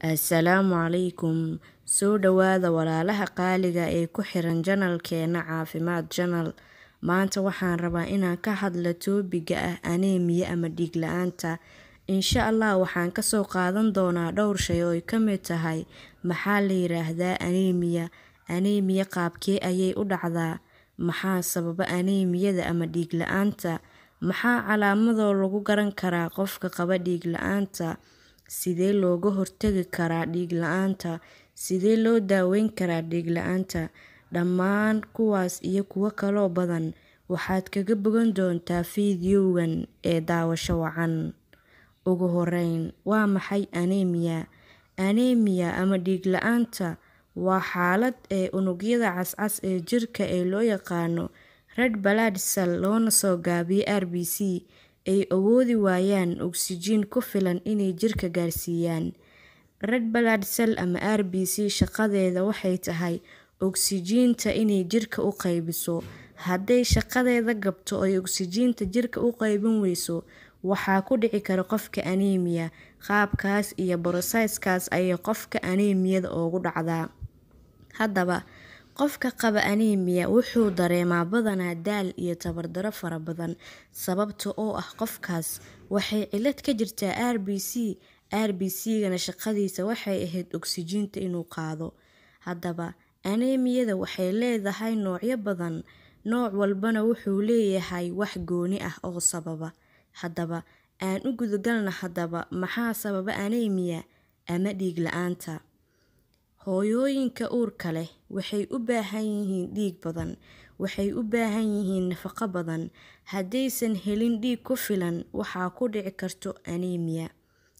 Assalaamu calaykum. Soo dhawaada walaalaha qaaliga ee ku xiran janalkeena Caafimaad Janal. Maanta waxaan rabaa inaan ka hadlo toobiga ah anemia ama dhiig la'aanta. Insha Allah waxaan kasoo qaadan doonaa dhowr shay oo ay ka mid tahay: maxaa la yiraahdaa anemia, anemia qaabkee ayay u dhacdaa, maxaa sababa anemiyada ama dhiig la'aanta, maxaa calaamadoo lagu garan karaa qofka qaba dhiig la'aanta, sidee looga hortagi karaa dhiig la'aanta, sidee loo daaweyn karaa dhiig la'aanta. Dhammaan kuwaas iyo kuwo kaloo badan waxaad kaga bogan doontaa fiidiyowgan ee daawasho wacan. Ugu horeyn, waa maxay anemia? Anemia ama dhiig la'aanta waa xaalad ee unugyada cascas ee jirka ee loo yaqaano red blood cell, loona soo gaabiyo RBC, ay awoodi waayaan ogsijiin ku filan inay jirka gaarsiiyaan. Red blood cell ama RBC shaqadeeda waxay tahay ogsijiinta inay jirka u qaybiso. Hadday shaqadeeda gabto ay ogsijiinta jirka u qaybin weyso, waxaa ku dhici kara qofka anemia. Qaabkaas iyo borosayskaas ayay qofka anemiyada ugu dhacdaa. Haddaba qofka qaba anemia wuxuu dareemaa badanaa daal iyo tabardaro fara badan, sababta oo ah qofkaas waxay cilad ka jirtaa RBC. RBC-gana shaqadiisa waxay ahayd ogsijiinta inuu qaado. Haddaba anemiyada waxay leedahay noocyo badan, nooc walbana wuxuu leeyahay wax gooni ah oo sababa. Haddaba aan u gudagalna, haddaba maxaa sababa anemia ama dhiig la'aanta? Hooyooyinka uurka leh waxay u baahan yihiin dhiig badan, waxay u baahan yihiin nafaqo badan. Haddaysan helin dhiig ku filan, waxaa ku dhici karto anemia.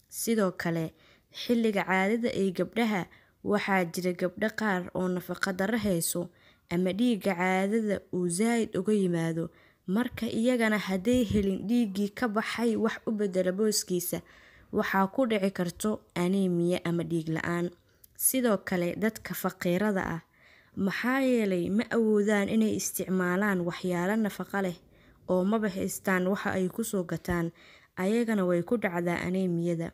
Sidoo kale xilliga caadada ee gabdhaha, waxaa jira gabdho qaar oo nafaqa darro hayso ama dhiigga caadada uu zaa'id uga yimaado. Marka iyagana hadday helin dhiiggii ka baxay wax u bedela booskiisa, waxaa ku dhici karto anemia ama dhiig la'aan. Sidoo kale dadka faqiirada ah, maxaa yeelay ma awoodaan inay isticmaalaan waxyaalo nafaqo leh oo maba haystaan waxa ay kusoo gataan, ayagana way ku dhacdaa anemiyada.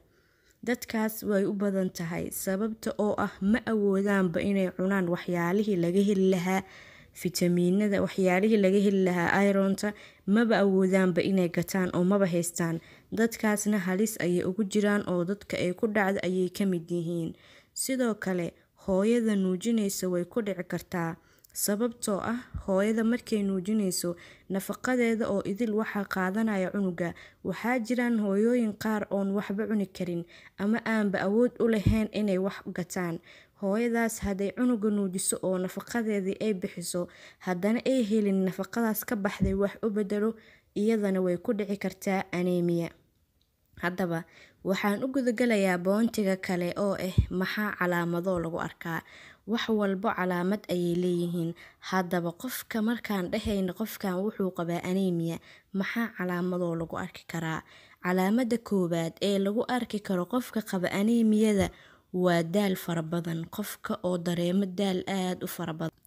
Dadkaas way u badan tahay, sababta oo ah ma awoodaanba inay cunaan waxyaalihii laga heli lahaa fitamiinada, waxyaalihii laga heli lahaa ironta, maba awoodaanba inay gataan oo maba haystaan. Dadkaasna halis ayay ugu jiraan oo dadka ay ku dhacdo ayay ka mid yihiin. Sidoo kale hooyada nuujinaysa way ku dhici kartaa, sababtoo ah hooyada markay nuujinayso nafaqadeeda oo idil waxaa qaadanaya cunuga. Waxaa jiraan hooyooyin qaar oon waxba cuni karin ama aanba awood u lahayn inay wax gataan. Hooyadaas hadday cunuga nuujiso oo nafaqadeedii ay bixiso, haddana ay helin nafaqadaas ka baxday wax u bedelo, iyadana way ku dhici kartaa anemia. Haddaba waxaan u gudagalayaa boontiga kale oo ah maxaa calaamadoo lagu arkaa. Wax walbo calaamad ayay leeyihiin. Haddaba qofka markaan dhahayno qofkan wuxuu qabaa anemia, maxaa calaamadoo lagu arki karaa? Calaamada koowaad ee lagu arki karo qofka qaba anemiyada waa daal fara badan, qofka oo dareemo daal aad u fara badan.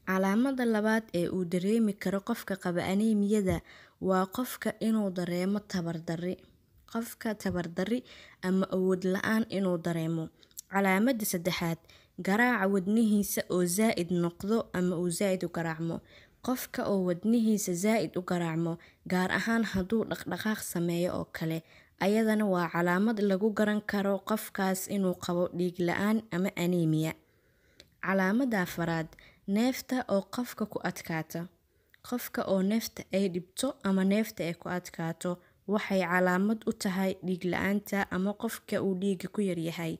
Calaamada labaad ee uu dareemi karo qofka qaba anemiyada waa qofka inuu dareemo tabardarri, qofka tabardarri ama awood la'aan inuu dareemo. Calaamada saddexaad, garaaca wadnihiisa oo zaa'id noqdo ama uu zaa'id u garaacmo. Qofka oo wadnihiisa zaa'id u garaacmo, gaar ahaan hadduu dhaqdhaqaaq sameeyo oo kale, ayadana waa calaamad lagu garan karo qofkaas inuu qabo dhiig la'aan ama anemia. Calaamada afaraad, neefta oo qofka ku adkaata. Qofka oo neefta ay dhibto ama neefta ay ku adkaato waxay calaamad u tahay dhiig la'aanta ama qofka uu dhiigga ku yaryahay.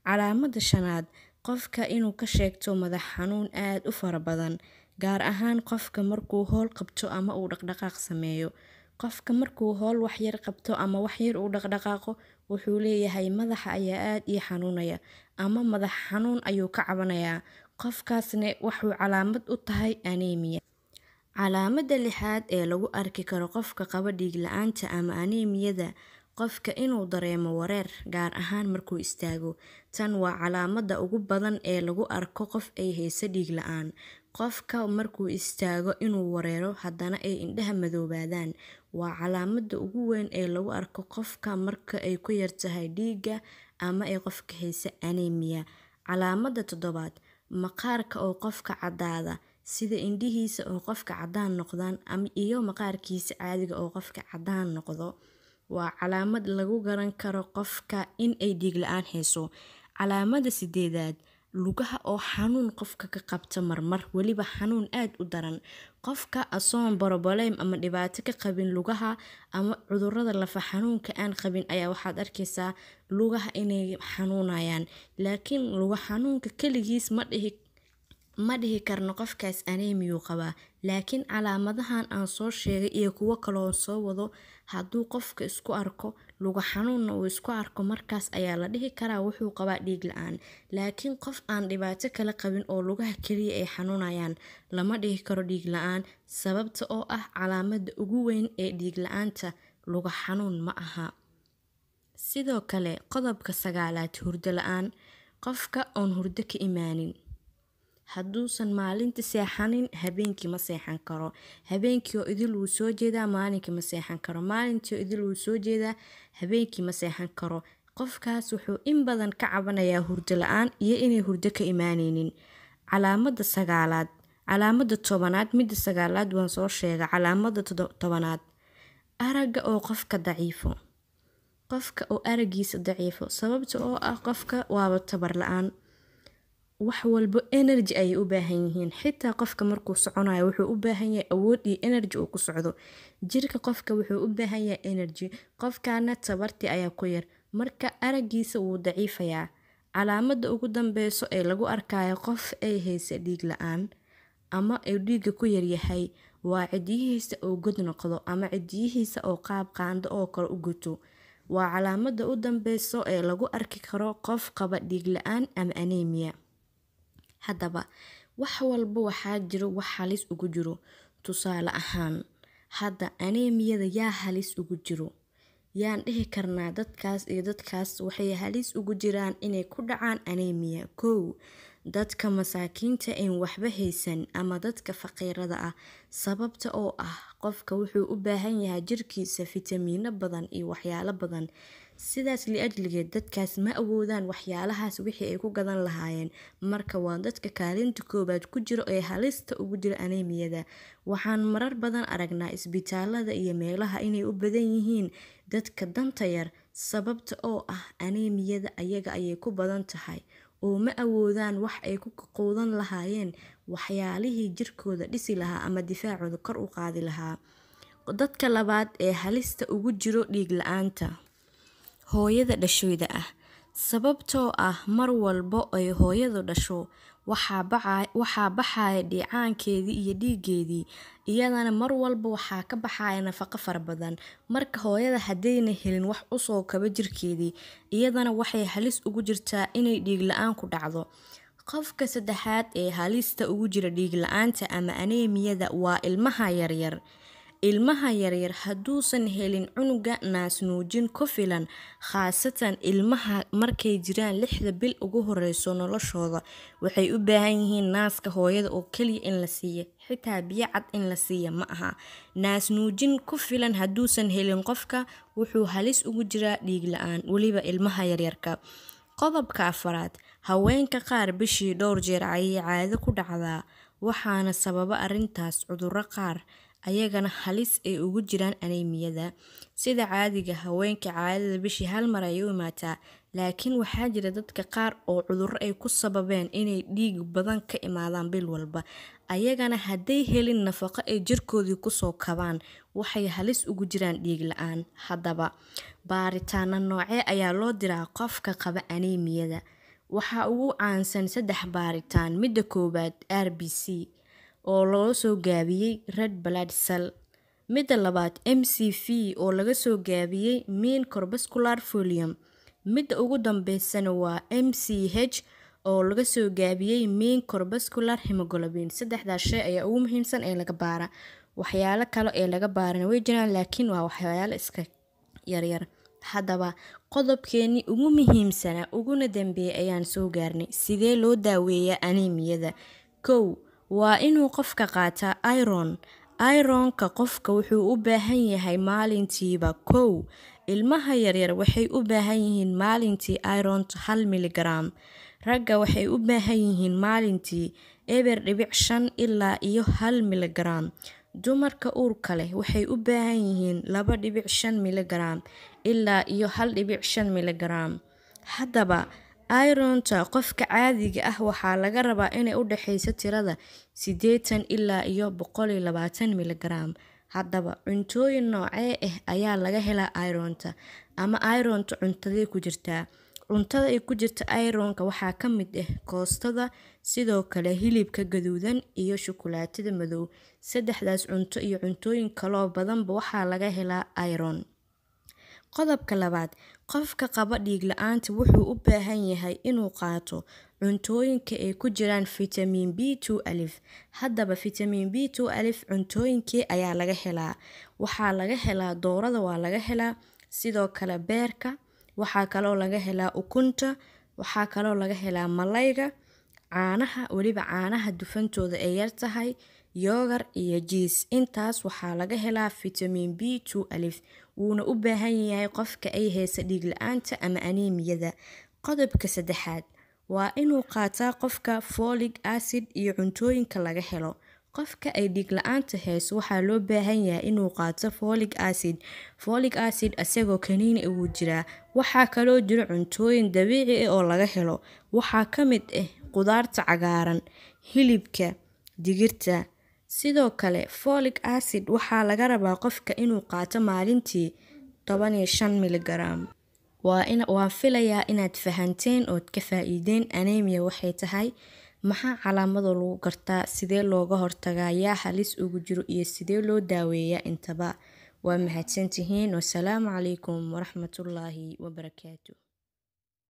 Calaamada shanaad, qofka inuu ka sheegto madax xanuun aad u fara badan, gaar ahaan qofka markuu howl qabto ama uu dhaqdhaqaaq sameeyo. Qofka markuu howl waxyar qabto ama waxyar uu dhaqdhaqaaqo, wuxuu leeyahay madaxa ayaa aad ii xanuunaya ama madax xanuun ayuu ka cabanayaa. Qofkaasna wuxuu calaamad u tahay anemia. Calaamada lixaad ee lagu arki karo qofka qaba dhiig la'aanta ama anemiyada, qofka inuu dareemo wareer, gaar ahaan markuu istaago. Tan waa calaamada ugu badan ee lagu arko qof ay hayso dhiig la'aan. Qofka markuu istaago inuu wareero, haddana ay indhaha madoobaadaan, waa calaamada ugu weyn ee lagu arko qofka marka ay ku yartahay dhiigga ama ay qofka haysa anemia. Calaamada toddobaad, maqaarka oo qofka caddaada, sida indhihiisa oo qofka caddaan noqdaan ama iyo maqaarkiisa caadiga oo qofka caddaan noqdo, waa calaamad lagu garan karo qofka in ay dhiig la-aan hayso. Calaamada sideedaad, lugaha oo xanuun qofka ka qabta marmar, weliba xanuun aad u daran. Qofka asoon boroboleym ama dhibaato ka qabin lugaha ama cudurada lafa xanuunka aan qabin ayaa waxaad arkaysaa lugaha inay xanuunayaan, laakiin luga xanuunka keligiis ma dhihi karno qofkaas anemiyuu qabaa. Laakiin calaamadahan aan soo sheegay iyo kuwo kaloo soo wado hadduu qofka isku arko, luga xanuunna uu isku arko, markaas ayaa la dhihi karaa wuxuu qabaa dhiig la-aan. Laakiin qof aan dhibaato kala qabin oo lugaha keliya ay xanuunayaan lama dhihi karo dhiig la-aan, sababta oo ah calaamada ugu weyn ee dhiig la-aanta luga xanuun ma aha. Sidoo kale qodobka sagaalaad, hurdo la-aan. Qofka oon hurdo ka imaanin, hadduusan maalinta seexanin habeenkii ma seexan karo. Habeenkii oo idil wuu soo jeedaa, maalinkii ma seexan karo. Maalintii oo idil wuu soo jeedaa, habeenkii ma seexan karo. Qofkaas wuxuu in badan ka cabanayaa hurdo la-aan iyo inay hurdo ka imaaneynin. Calaamada sagaalaad, calaamada tobanaad, midda sagaalaad waan soo sheega. Calaamada tobanaad, aragga oo qofka daciifo. Qofka oo araggiisa daciifo, sababta oo ah qofka waaba tabar la-aan. Wax walbo energy ayay u baahan yihiin. Xitaa qofka markuu soconayo wuxuu u baahan yahay awood iyo energy uu ku socdo. Jirka qofka wuxuu u baahan yahay energy, qofkana tabartii ayaa ku yar, marka araggiisa wuu daciifayaa. Calaamada ugu dambeyso ee lagu arkayo qof ay haysa dhiig la-aan ama ay dhiigga ku yaryahay waa cidiyihiisa oo god noqdo ama cidiyihiisa oo qaab qaando oo kale u guto. Waa calaamada u dambeyso ee lagu arki karo qof qaba dhiig la-aan ama anemia. Haddaba wax walba waxaa jiro wax halis ugu jiro. Tusaale ahaan, hadda anemiyada yaa halis ugu jiro? Yaan dhihi karnaa dadkaas iyo dadkaas waxay halis ugu jiraan inay ku dhacaan anemia? Kow, dadka masaakiinta een waxba haysan ama dadka faqiirada ah, sababta oo ah qofka wuxuu u baahan yahay jirkiisa fitamiino badan iyo waxyaalo badan. Sidaas liajligeed dadkaas ma awoodaan waxyaalahaas wixii ay ku gadan lahaayeen. Marka waa dadka kaalinta koobaad ku jiro ee halista ugu jira anemiyada. Waxaan marar badan aragnaa isbitaalada iyo meelaha inay u badan yihiin dadka danta yar, sababta oo ah anemiyada ayaga ayay ku badan tahay oo ma awoodaan wax ay ku quudan lahaayeen waxyaalihii jirkooda dhisi lahaa ama difaacooda kor u qaadi lahaa. Dadka labaad ee halista ugu jiro dhiig la-aanta, hooyada dhashoyda ah, sababtoo ah mar walbo ay hooyadu dhasho waxaa baxaya dhiicaankeedii iyo dhiiggeedii, iyadana mar walba waxaa ka baxaya nafaqo fara badan. Marka hooyada haddayna helin wax usoo kaba jirkeedii, iyadana waxay halis ugu jirtaa inay dhiig la-aan ku dhacdo. Qofka saddexaad ee halista ugu jira dhiig la-aanta ama anemiyada waa ilmaha yaryar. Ilmaha yaryar hadduusan helin cunuga naasnuujin ku filan, khaasatan ilmaha markay jiraan 6da bil ugu horeyso noloshooda, waxay u baahan yihiin naaska hooyada oo keliya in la siiyo, xitaa biyo cad in la siiya ma aha. Naasnuujin ku filan hadduusan helin qofka wuxuu halis ugu jiraa dhiig la-aan, weliba ilmaha yaryarka. Qodobka afaraad, haweenka qaar bishii dhowr jeer ayay caado ku dhacdaa, waxaana sababa arrintaas cudurro qaar, ayagana halis ay ugu jiraan anemiyada. Sida caadiga haweenka caadada bishii hal mar ayay u imaataa, laakiin waxaa jira dadka qaar oo cudurro ay ku sababeen inay dhiig badan ka imaadaan bil walba. Ayagana hadday helin nafaqo ay jirkoodii kusoo kabaan waxay halis ugu jiraan dhiig la-aan. Haddaba baaritaano noocee ayaa loo diraa qofka qaba anemiyada? Waxaa ugu caansan 3 baaritaan. Midda koowaad RBC oo loo soo gaabiyey red blood cell. Midda labaad MCV oo laga soo gaabiyey mean corpuscular volume. Midda ugu dambeysana waa MCH oo laga soo gaabiyey mean corpuscular hemoglobin. 3daas shay ayaa ugu muhiimsan ee laga baara. Waxyaalo kale ee laga baarana way jiraan, laakiin waa waxyaalo iska yaryar. Haddaba qodobkeenii ugu muhiimsanaa uguna dambeeyay ayaan soo gaarnay. Sidee loo daaweeyaa anemiyada? 1, waa inuu qofka qaataa iron. Ironka qofka wuxuu u baahan yahay maalintiiba 1 Ilmaha yaryar waxay u baahan yihiin maalintii ironta 1 miligram. Ragga waxay u baahan yihiin maalintii 0.5 ilaa iyo 1 miligram. Dumarka uurka leh waxay u baahan yihiin 2.5 miligram ilaa iyo 1.5 miligram. Haddaba ironta qofka caadiga ah waxaa laga rabaa inay u dhexeyso tirada 80 ilaa iyo 120 miligram. Haddaba cuntooyin noocee ah ayaa laga helaa ironta ama ironta cuntadee ku jirtaa? Cuntada ay ku jirta ironka waxaa ka mid ah koostada, sidoo kale hilibka gaduudan iyo shukulaatada madow. Saddexdaas cunto iyo cuntooyin kaloo badanba waxaa laga helaa iron. Qodobka labaad, qofka qaba dhiig la'aanta wuxuu u baahan yahay inuu qaato cuntooyinka ay ku jiraan fitamiin B12. Haddaba fitamiin B12 cuntooyinkee ayaa laga helaa? Waxaa laga helaa doorada, waa laga helaa sidoo kale beerka, waxaa kaloo laga helaa ukunta, waxaa kaloo laga helaa malayga, caanaha, weliba caanaha dufantooda ay yar tahay, yoogar iyo jiis. Intaas waxaa laga helaa fitamiin B12, wuuna u baahan yahay qofka ay haysa dhiig la'aanta ama anemiyada. Qodobka saddexaad, waa inuu qaataa qofka folic acid iyo cuntooyinka laga helo. Qofka ay dhiig la'aanta hayso waxaa loo baahan yahay inuu qaato folic acid. Folic acid asagoo kaniini ugu jiraa. Waxaa kaloo jira cuntooyin dabiici ah oo laga helo. Waxaa ka mid ah khudaarta cagaaran, hilibka, digirta. Sidoo kale folic acid waxaa laga rabaa qofka inuu qaato maalintii 15 miligram. Waan filayaa inaad fahanteen ood ka faa'iideen anemia waxay tahay, maxaa calaamado lagu gartaa, sidee looga hortagaa, yaa halis ugu jiro iyo sidee loo daaweeyaa intaba. Waa mahadsantihiin. Wasalaamu calaykum waraxmatullaahi wabarakaatu.